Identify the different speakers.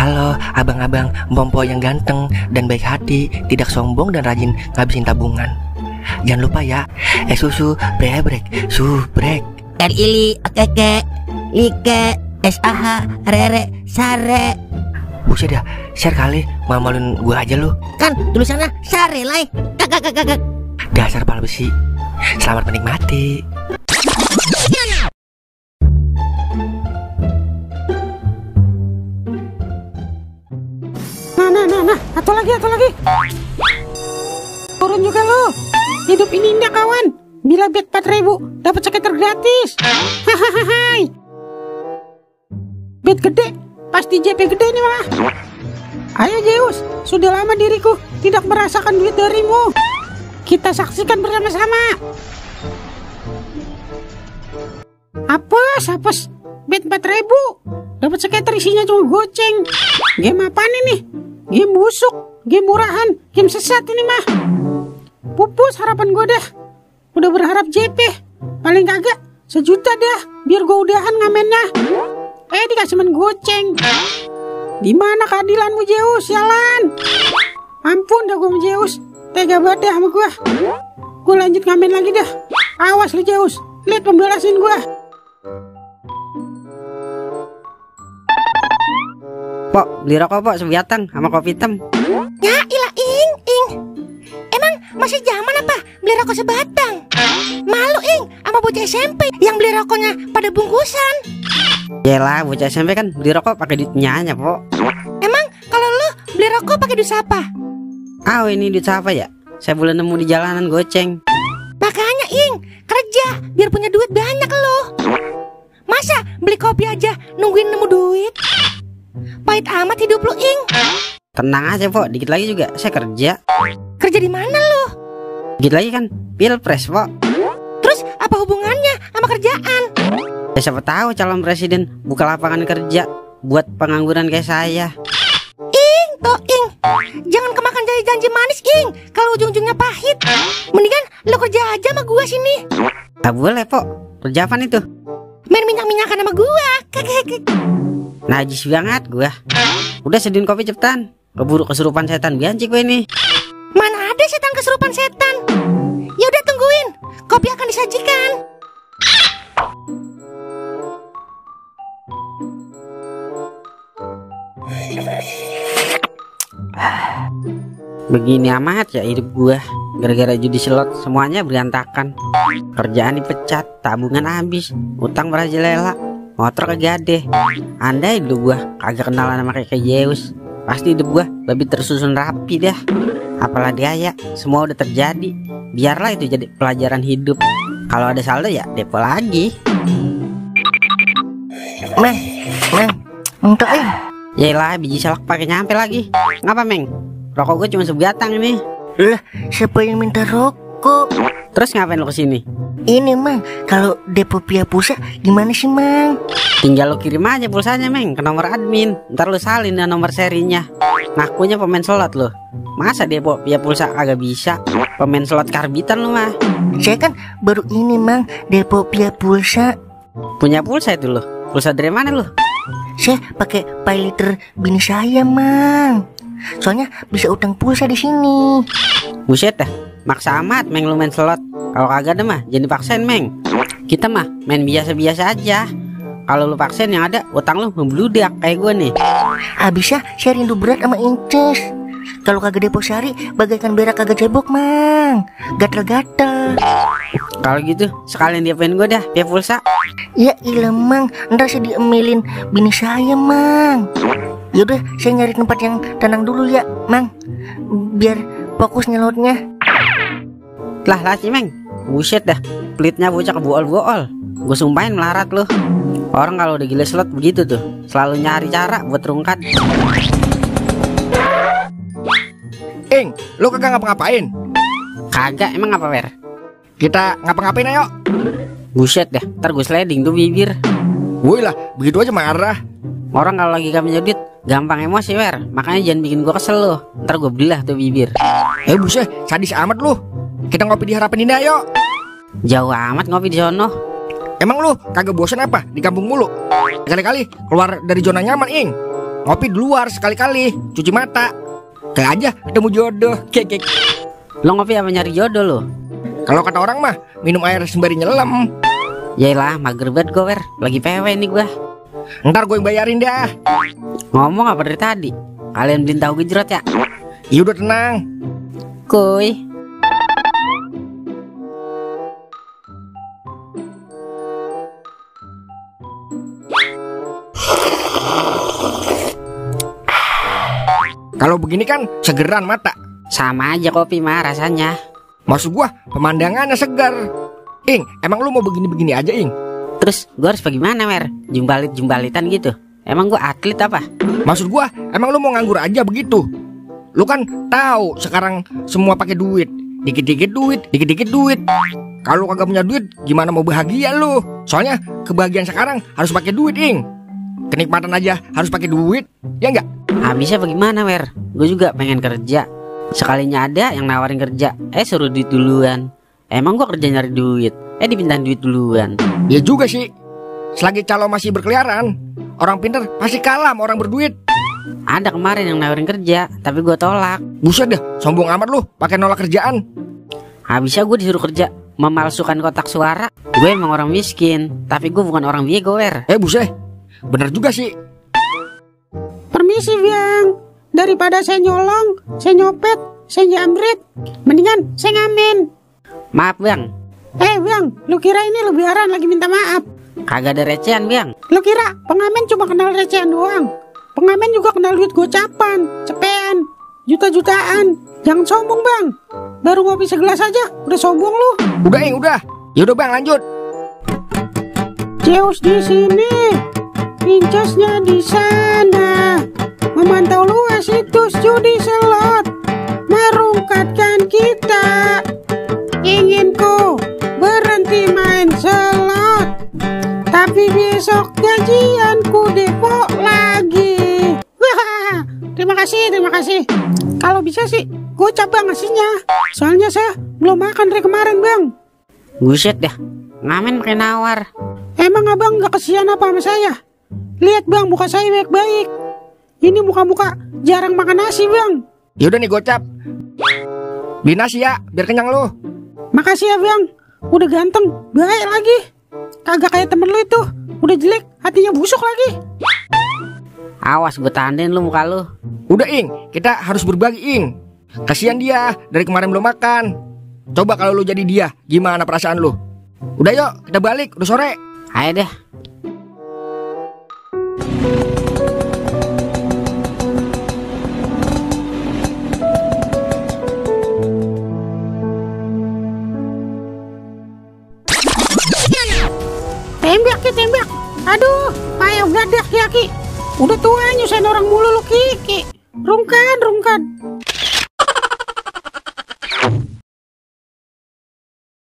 Speaker 1: Halo abang-abang Bompo yang ganteng dan baik hati, tidak sombong dan rajin ngabisin tabungan. Jangan lupa ya, susu brebrek, subrek.
Speaker 2: Ili, keke, like, SAH, rere, sare.
Speaker 1: Buset dah, share kali, malu-maluin gue aja lu.
Speaker 2: Kan tulisannya sare lai. Kakak.
Speaker 1: Dasar pala besi. Selamat menikmati.
Speaker 3: Nah, atau lagi. Turun juga lo. Hidup ini indah kawan. Bila bet 4.000 dapat skater gratis. Hahaha. Bet gede, pasti JP gede nih mah. Ayo Zeus, sudah lama diriku tidak merasakan duit darimu. Kita saksikan bersama-sama. Apes, bet 4.000 dapat skater isinya cuma goceng. Game apaan ini? Game busuk, game murahan, game sesat ini mah. Pupus harapan gue dah. Udah berharap JP, paling kagak 1 juta dah, biar gue udahan ngamennya. Dikasih main goceng. Di mana keadilanmu Zeus, sialan? Ampun dah gue sama Zeus, tega banget dah sama gue. Gue lanjut ngamen lagi dah. Awas lu Zeus, lihat pembalasin gue.
Speaker 4: Pok, beli rokok pok sebiatan sama kopi hitam.
Speaker 2: Ya ilah ing. Emang masih zaman apa beli rokok sebatang? Malu ing sama bocah SMP yang beli rokoknya pada bungkusan.
Speaker 4: Yalah, bocah SMP kan beli rokok pakai duitnya aja, Pok.
Speaker 2: Emang kalau lu beli rokok pakai duit siapa?
Speaker 4: Ini duit siapa ya? Saya boleh nemu di jalanan goceng.
Speaker 2: Makanya ing, kerja biar punya duit banyak lo. Masa beli kopi aja nungguin nemu duit? Pahit amat hidup lu ing.
Speaker 4: Tenang aja, Pok, dikit lagi juga saya kerja.
Speaker 2: Kerja di mana lo?
Speaker 4: Dikit lagi kan Pilpres, Pok.
Speaker 2: Terus apa hubungannya sama kerjaan?
Speaker 4: Ya siapa tahu calon presiden buka lapangan kerja buat pengangguran kayak saya.
Speaker 2: Ing, jangan kemakan janji manis ing, kalau ujung-ujungnya pahit. Mendingan lo kerja aja sama gua sini.
Speaker 4: Tak boleh, Pok. Kerja apaan itu?
Speaker 2: Main minyak-minyakan sama gua.
Speaker 4: Najis banget gua. Udah sediain kopi cepetan. Keburu kesurupan setan bianci gue ini.
Speaker 2: Mana ada setan kesurupan setan? Ya udah tungguin, kopi akan disajikan.
Speaker 4: Begini amat ya hidup gua. Gara-gara judi slot semuanya berantakan. Kerjaan dipecat, tabungan habis, utang merajalela, motor kagak ada. Andai dulu gua kagak kenalan sama kayak Zeus, pasti hidup gua lebih tersusun rapi dah. Apalah daya, semua udah terjadi. Biarlah itu jadi pelajaran hidup. Kalau ada saldo ya depo lagi.
Speaker 2: Meng, untuk
Speaker 4: Yaelah, biji salak pakai nyampe lagi. Ngapa, Meng? Rokok gue cuma sebatang ini.
Speaker 2: lah, siapa yang minta rokok?
Speaker 4: Terus ngapain lo kesini?
Speaker 2: Ini Mang, kalau depo via pulsa gimana sih Mang?
Speaker 4: Tinggal lo kirim aja pulsanya, Meng, ke nomor admin. Ntar lo salin dan nomor serinya. Ngakunya pemain slot lo. Masa depo via pulsa agak bisa? Pemain slot karbitan lo mah.
Speaker 2: Saya kan baru ini Mang, depo via pulsa.
Speaker 4: Punya pulsa itu lo? Pulsa dari mana lo?
Speaker 2: Saya pakai PayLater bini saya Mang. Soalnya bisa utang pulsa di sini.
Speaker 4: Buset dah, maksa amat Meng lu main slot. Kalau kagak ada mah jangan dipaksain, Meng. Kita mah main biasa-biasa aja. Kalau lu paksain yang ada utang lu membludak kayak gue nih.
Speaker 2: Abisnya saya rindu berat sama Inces. Kalau kagak depo sehari bagaikan berak kagak cebok Mang. Gatel-gatel.
Speaker 4: Kalau gitu sekalian diapain gue dah via pulsa.
Speaker 2: Ya ilah Mang, ntar saya diemelin bini saya Mang. Yaudah saya nyari tempat yang tenang dulu ya Mang, biar fokus nyelotnya.
Speaker 4: Lah sih Meng, buset dah, pelitnya bocah kebool-bool. Gue sumpahin melarat lu. Orang kalau udah gila slot begitu tuh, selalu nyari cara buat rungkat.
Speaker 5: Lu kagak ngapa-ngapain?
Speaker 4: Kagak, emang apa Wer?
Speaker 5: Kita ngapa-ngapain ayo?
Speaker 4: Buset dah, ntar gue sliding tuh bibir.
Speaker 5: Woi lah, begitu aja marah.
Speaker 4: Orang kalau lagi gak punya duit gampang emosi Wer. Makanya jangan bikin gue kesel lo. Ntar gue belah tuh bibir.
Speaker 5: Buset, sadis amat lu. Kita ngopi di Harapan Indah yuk.
Speaker 4: Jauh amat ngopi di sono.
Speaker 5: Emang lu kagak bosan apa di kampung mulu? Kali-kali keluar dari zona nyaman, Ing. ngopi di luar sekali-kali, cuci mata. Kayak aja ketemu jodoh. Kek.
Speaker 4: Lo ngopi apa nyari jodoh lo?
Speaker 5: Kalau kata orang mah minum air sembari nyelam.
Speaker 4: Yaelah, mager banget gue, Wer. Lagi PW nih gue.
Speaker 5: Ntar gue yang bayarin dah.
Speaker 4: Ngomong apa dari tadi? Kalian beliin tahu gejrot ya?
Speaker 5: Ya udah tenang.
Speaker 4: Kuy.
Speaker 5: Kalau begini kan segeran mata.
Speaker 4: Sama aja kopi mah rasanya.
Speaker 5: Maksud gua pemandangannya segar. Ing, emang lu mau begini-begini aja, Ing?
Speaker 4: Terus gue harus bagaimana, Wer? Jumbalit-jumbalitan gitu? Emang gue atlet apa?
Speaker 5: Maksud gua, emang lu mau nganggur aja begitu? Lu kan tahu sekarang semua pakai duit. Dikit-dikit duit, dikit-dikit duit. Kalau kagak punya duit, gimana mau bahagia lu? Soalnya kebahagiaan sekarang harus pakai duit, Ing. Kenikmatan aja harus pakai duit, ya enggak?
Speaker 4: Habisnya bagaimana, Wer? Gue juga pengen kerja. Sekalinya ada yang nawarin kerja, suruh duit duluan. Emang gue kerja nyari duit, dipindahin duit duluan.
Speaker 5: Ya juga sih. Selagi calo masih berkeliaran, orang pintar pasti kalah sama orang berduit.
Speaker 4: Ada kemarin yang nawarin kerja, tapi gue tolak.
Speaker 5: Buset dah, sombong amat lu, pakai nolak kerjaan.
Speaker 4: Habisnya gue disuruh kerja memalsukan kotak suara. Gue emang orang miskin, tapi gue bukan orang bego, Wer.
Speaker 5: Buset, bener juga sih.
Speaker 3: Permisi Bang, daripada saya nyolong, saya nyopet, saya jambret, mendingan saya ngamen.
Speaker 4: Maaf Bang.
Speaker 3: Bang, lu kira ini lebaran lagi minta maaf?
Speaker 4: Kagak ada recehan Bang.
Speaker 3: Lu kira pengamen cuma kenal recehan doang? Pengamen juga kenal duit gocapan, cepean, juta-jutaan. Jangan sombong Bang, baru ngopi segelas aja udah sombong lu.
Speaker 5: Udah Ing, udah. Yaudah Bang, lanjut.
Speaker 3: Zeus di sini, Incasnya di sana, memantau luas situs judi slot, merungkatkan kita. Ingin ku berhenti main slot, tapi besok gajianku depok lagi. Wah, terima kasih. Kalau bisa sih, gocap Bang ngasihnya. Soalnya saya belum makan dari kemarin Bang.
Speaker 4: Buset dah, ngamen pakai nawar.
Speaker 3: Emang abang gak kesian apa sama saya? Lihat Bang, muka saya baik-baik. Ini muka-muka jarang makan nasi Bang.
Speaker 5: Yaudah nih gocap. Beli nasi ya, biar kenyang lu.
Speaker 3: Makasih ya Bang, udah ganteng, baik lagi. Kagak kayak temen lu itu, udah jelek, hatinya busuk lagi.
Speaker 4: Awas gue tandain lu muka lu.
Speaker 5: Udah Ing, kita harus berbagi Ing. Kasihan dia, dari kemarin belum makan. Coba kalau lu jadi dia, gimana perasaan lu? Udah yuk, kita balik, udah sore.
Speaker 4: Ayo deh.
Speaker 3: Tembak. Aduh, payah gadah Ki. Udah tua nyusahin orang mulu lu Ki. Rungkan.